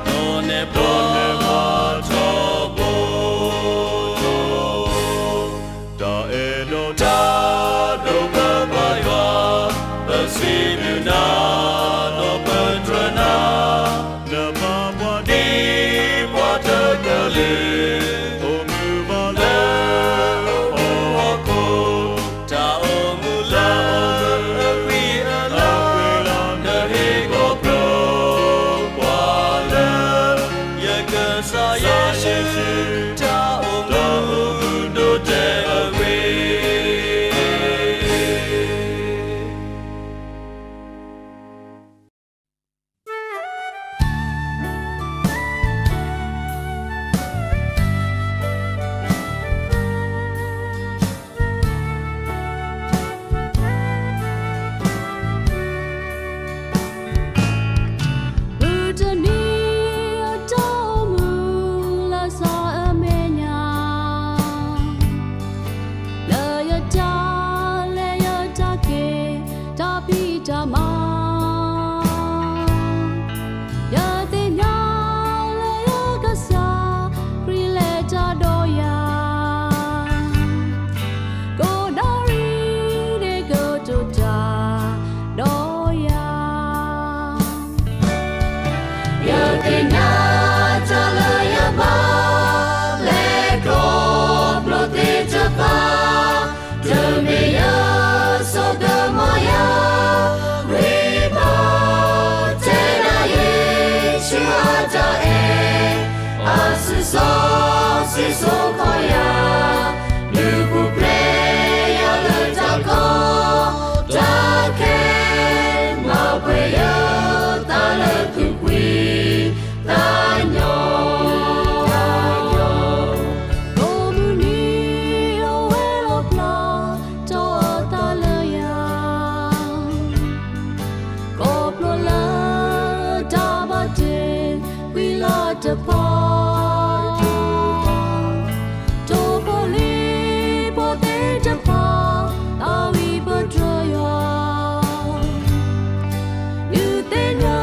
ဒီးနဲၣ်ပှၤထီဘိ တၢ်အဲၣ်ဒီးတၢ်ဒိး ပပၢ်ယွၤ, ပစံးဘျုးနၤ ဒီးပတြၢၤနၤ, နဘၣ်ပှၤဒ်ပှၤတကလုာ် အိၣ်မူဘၣ်လၢဟီၣ်ခိၣ်, တၢ်အိၣ်မူလၢအဝံၣ်အလီၢ်, နဟ့ၣ်ခီဖျိပှၤလၢ ယကစၢ်ယ့ၣ်ၡူး တၢ်အိၣ်မူဒိၣ်တဲာ်အဂ့ၢ်. မုၢ်တနံၤအတီၢ်အိၣ်မူလၢစီၤအမဲာ်ညါ, လၢယတၢ်လဲၤယတၢ်က့ၤ တၢ်ဖံးတၢ်မၤ, ယသ့ၣ်ညါလၢယကစၢ် ခရံာ်လဲၤတၢ်ဒီးယၤ, ကိးနၣ်ရံၣ်န့ၣ်ကတိၤတၢ်ဒီးယၤ. ယသ့ၣ်ညါတၢ်လၢယဘၣ် လဲၤခီဖျိသ့ၣ်တဖၣ်, တမ့ၢ်ယဆိကမိၣ်ယၤ, ဝံဘၣ်တဲဒၣ်ယ့ၣ်ၡူးအတၢ်အဲၣ်, အစုစီဆှံစိၤခီယၤ, ဒုးပူၤဖျဲးယၤလၢတၢ်ကီ, တၢ်ခဲ မၤပှဲၤယသးလၢသူၣ်ဖှံ သးညီ, ကိးမုၢ်နံၤအဝဲလီၤဖျါ ထီၣ်အသးလၢယၤ, ခီဖျိလၢတၢ်ဘၣ်တ့ ဝံၤလီၤတဖီ, ထိၣ်ဖိလံၤဖိသ့ၣ်တဖၣ် သးဝံၣ်ပတြၢၤယွၤ, ဒုးသ့ၣ်ညါ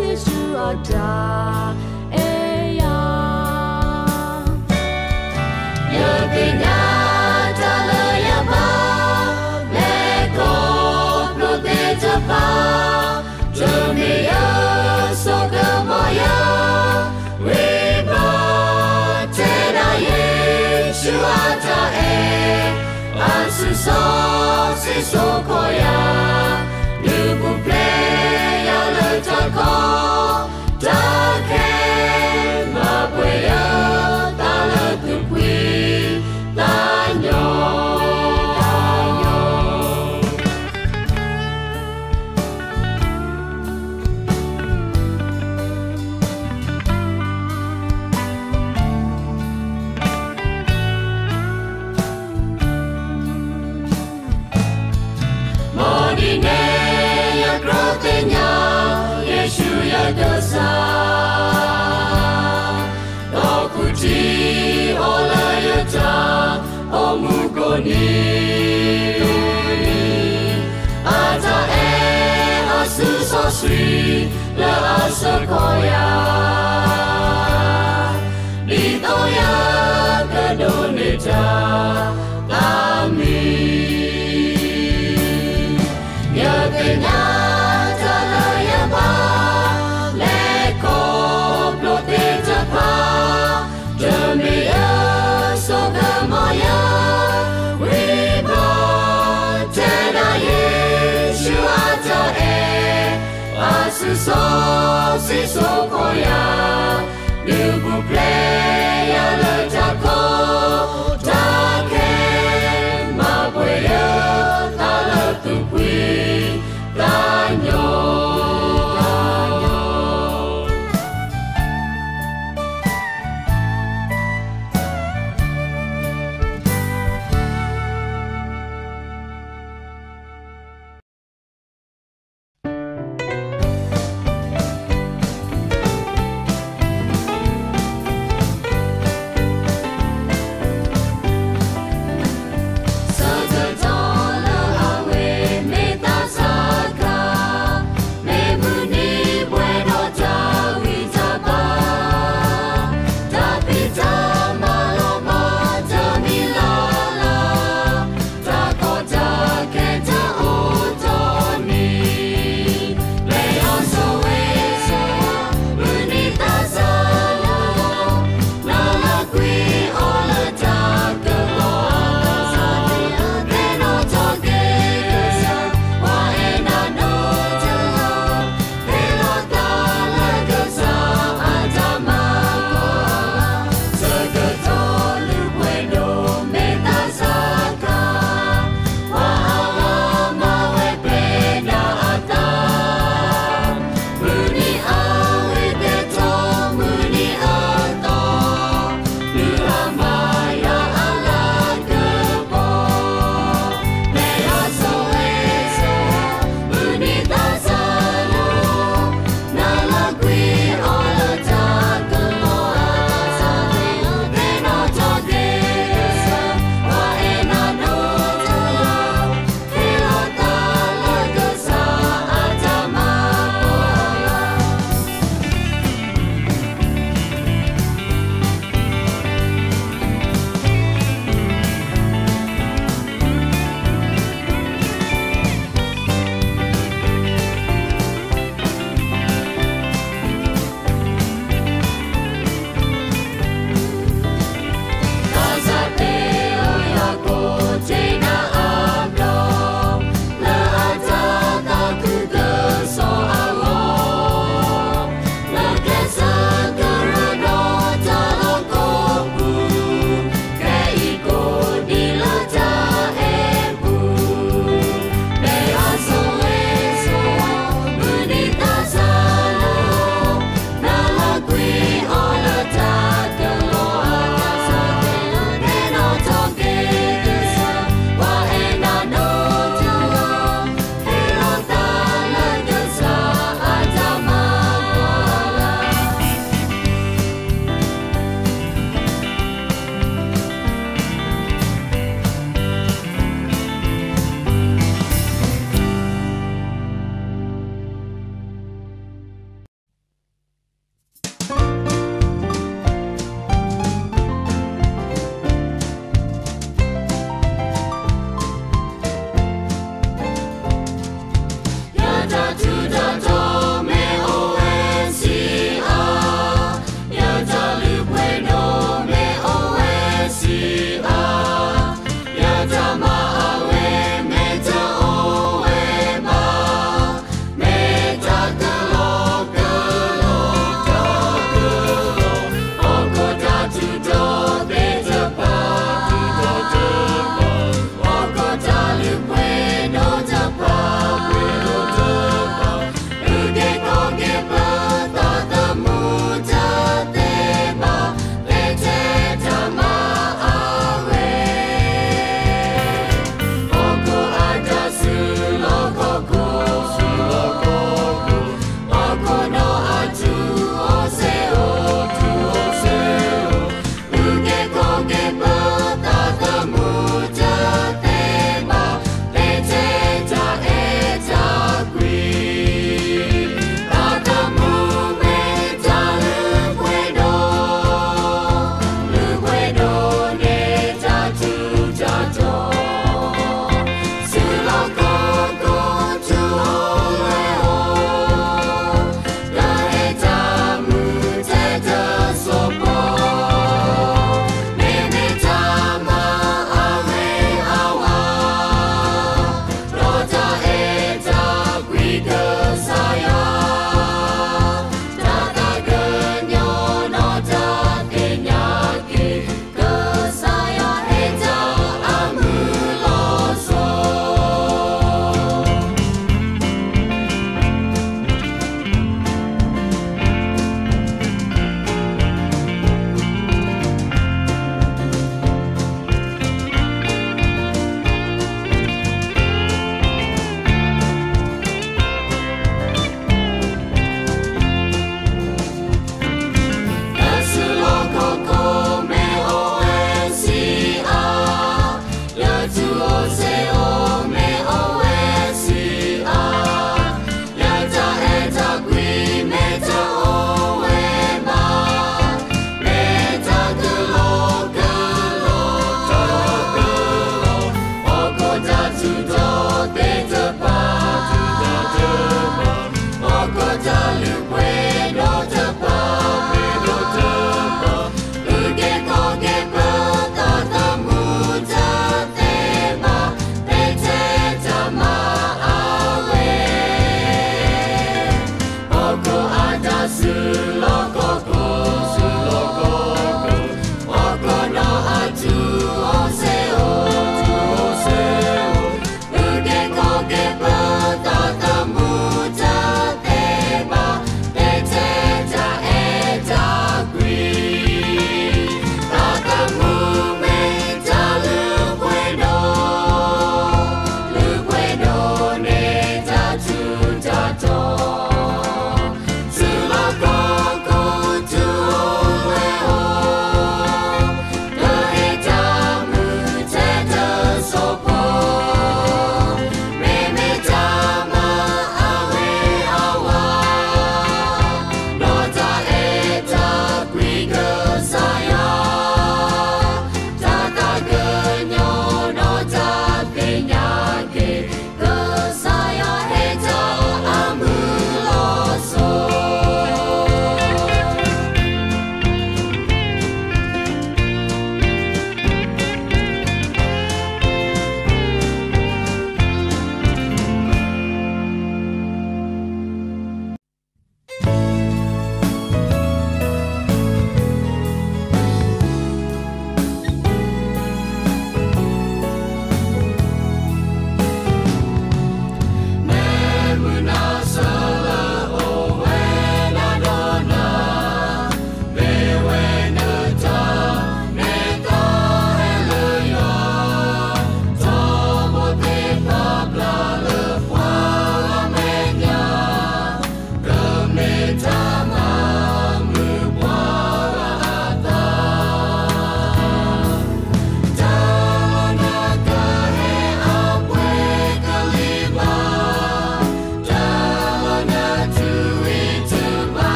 ယ့ၣ်ၡူးအတၢ်အဲၣ်ယၤ. ယသ့ၣ်ညါတၢ်လၢယဘၣ် လဲၤခီဖျိသ့ၣ်တဖၣ်, တမ့ၢ်ယဆိကမိၣ်ယၤ, ဝံဘၣ်တဲဒၣ်ယ့ၣ်ၡူးအတၢ်အဲၣ်, အစုစီဆှံစိၤခီယၤ, ဒုးပူၤဖျဲးယၤလၢတၢ်ကီ, တၢ်ခဲ မၤပှဲၤယသးလၢသူၣ်ဖှံ သးညီ. မ်ဒ်န့ၣ် ယကြၢးသ့ၣ်ညါ ယ့ၣ်ၡူးယကစၢ်, ဒီးဃုထံၣ်အီၤလၢယတၢ်အိၣ်မူကိးနံၤ, အတၢ်အဲၣ်အစုစီဆှံ လၢအဆှၢခီယၤ, ဒ်သိးယကဒိးန့ၢ်တၢ်သးမံ, ယသ့ၣ်ညါတၢ်လၢယဘၣ် လဲၤခီဖျိသ့ၣ်တဖၣ်, တမ့ၢ်ယဆိကမိၣ်ယၤ, ဝံဘၣ်တဲဒၣ်ယ့ၣ်ၡူးအတၢ်အဲၣ်, အစုစီဆှံစိၤခီယၤ, ဒုးပူၤဖျဲးယၤလၢတၢ်ကီ, တၢ်ခဲ မၤပှဲၤယသးလၢသူၣ်ဖှံ သးညီ.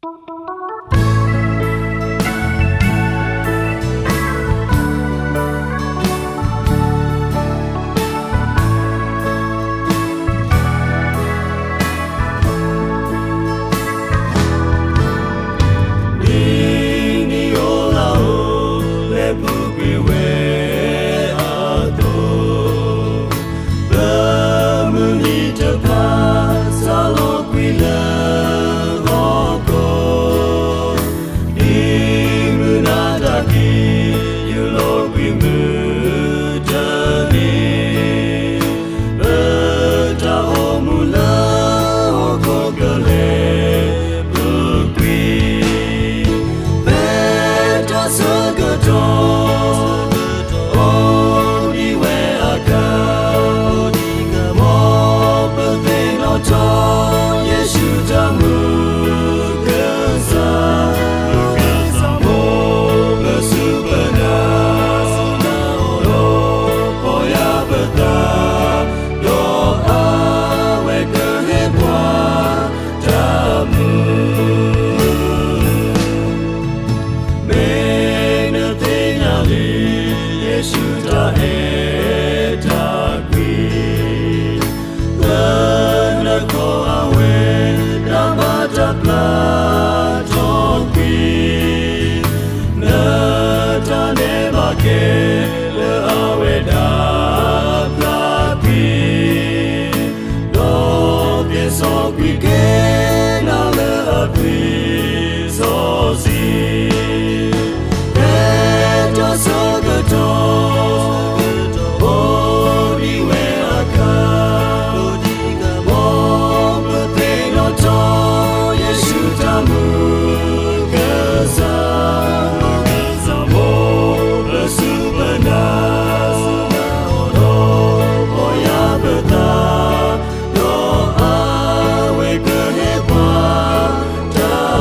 ဒ်နံၣ်အိၣ်လါအိၣ် လဲၤပူၤကွံာ်ဝဲအသိး, ပမုၢ်နံၤတဖၣ် စးလီၤကွံာ်လၢဟီၣ်ခိၣ်, ဒ်မုၢ်နၤတၢ်ခံး ယူၢ်လီၤကွံာ်မုၢ်တနံၤ, ပတၢ်အိၣ်မူလၢဟီၣ်ခိၣ်ကလဲၤပူၤကွံာ်, ဖဲတၢ်ဆၢကတီၢ် အိၣ်ဒံးဝဲအခါ, မ်ပသ့ၣ်နီၣ်ထီၣ် ယ့ၣ်ၡူးတၢ်မုၢ်ကစၢ်, မ်ပစူၢ်ပနာ် ဒီးပီၢ်ယၢ်ပသး, ဒီးအဝဲကဟ့ၣ်ပှၤတၢ်မုာ်. မ့ၢ်နသ့ၣ်ညါလံ ယ့ၣ်ၡူးတၢ်အဲၣ်တၢ်ကွံ, လၢနခိၣ်အဝဲ တၢ်ဘၣ်တၢ်ပျၢ်ထီၣ်ကွံာ်, နတၢ်နဲၣ်ဘၣ်ကဲ လၢအဝဲဒၣ်ပျၢ်ကွံာ်, ဒီးသ့စီကွံာ်က့ၤနၤလၢအသွံၣ်စီဆှံ, ဖဲတၢ်ဆၢကတီၢ် အိၣ်ဒံးဝဲအခါ, မ်ပသ့ၣ်နီၣ်ထီၣ် ယ့ၣ်ၡူးတၢ်မုၢ်ကစၢ်, မ်ပစူၢ်ပနာ် ဒီးပီၢ်ယၢ်ပသး, ဒီးအဝဲကဟ့ၣ်ပှၤတၢ်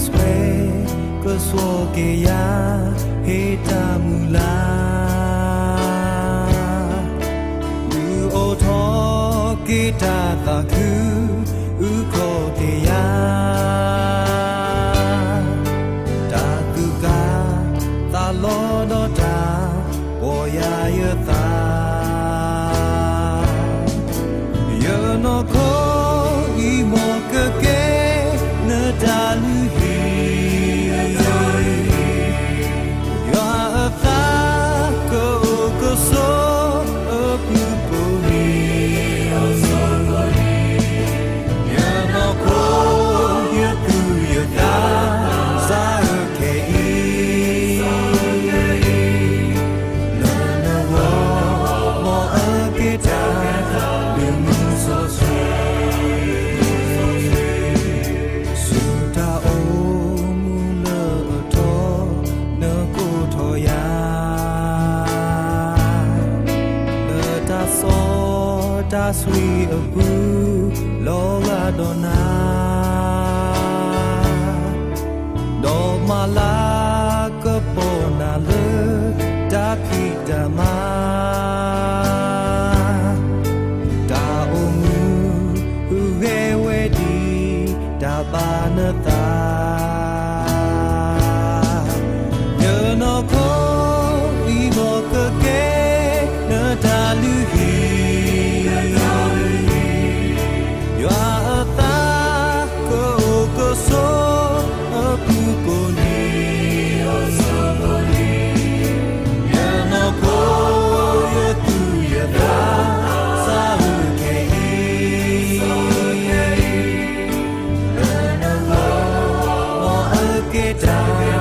ဆှဲကဆှီက့ၤယၤ ဟ့ၣ်တၢ်မုၢ်လၢ်, ဒုးအိၣ်ထီၣ်က့ၤတၢ်သးခု, အုၣ်ကီၤက့ၤယၤ တၢ်သူၣ်ကၢ်သးလီၤဒီးတၢ် ပီၢ်ယၤယသး, ယနီၢ်ခိအံၤ မ်ကကဲနတၢ်လုၢ်ဟံၣ်, ယွၤအသးကအိၣ်ကဆိး အပူၤကိးနံၤ, ယနီၢ်ခိ ယသူၣ်ယသး စးအၢခဲအံၤ လၢနဂီၢ် မ်အကဲတၢ် ဒုးမုၢ်စီဆှံ, ဆူတၢ်အိၣ်မူလၢအထီ နကိးထီၣ်ယၤ လၢတၢ်စီတၢ်ဆှံအပူၤ လီၤဂာ်ဒီးနၤ, ဒီးမၤလၤကပီၤနၤလၢ တၢ်ဖံးတၢ်မၤ တၢ်အိၣ်မူ ဂဲၤဝဲဒ် တၢ်ဘၣ်နသး, ယနီၢ်ခိအံၤ မ်ကကဲနတၢ်လုၢ်ဟံၣ်, ယွၤအသးကအိၣ်ကဆိး အပူၤကိးနံၤ, ယနီၢ်ခိ ယသူၣ်ယသး စးအၢခဲအံၤ လၢနဂီၢ် မ်အကဲတၢ်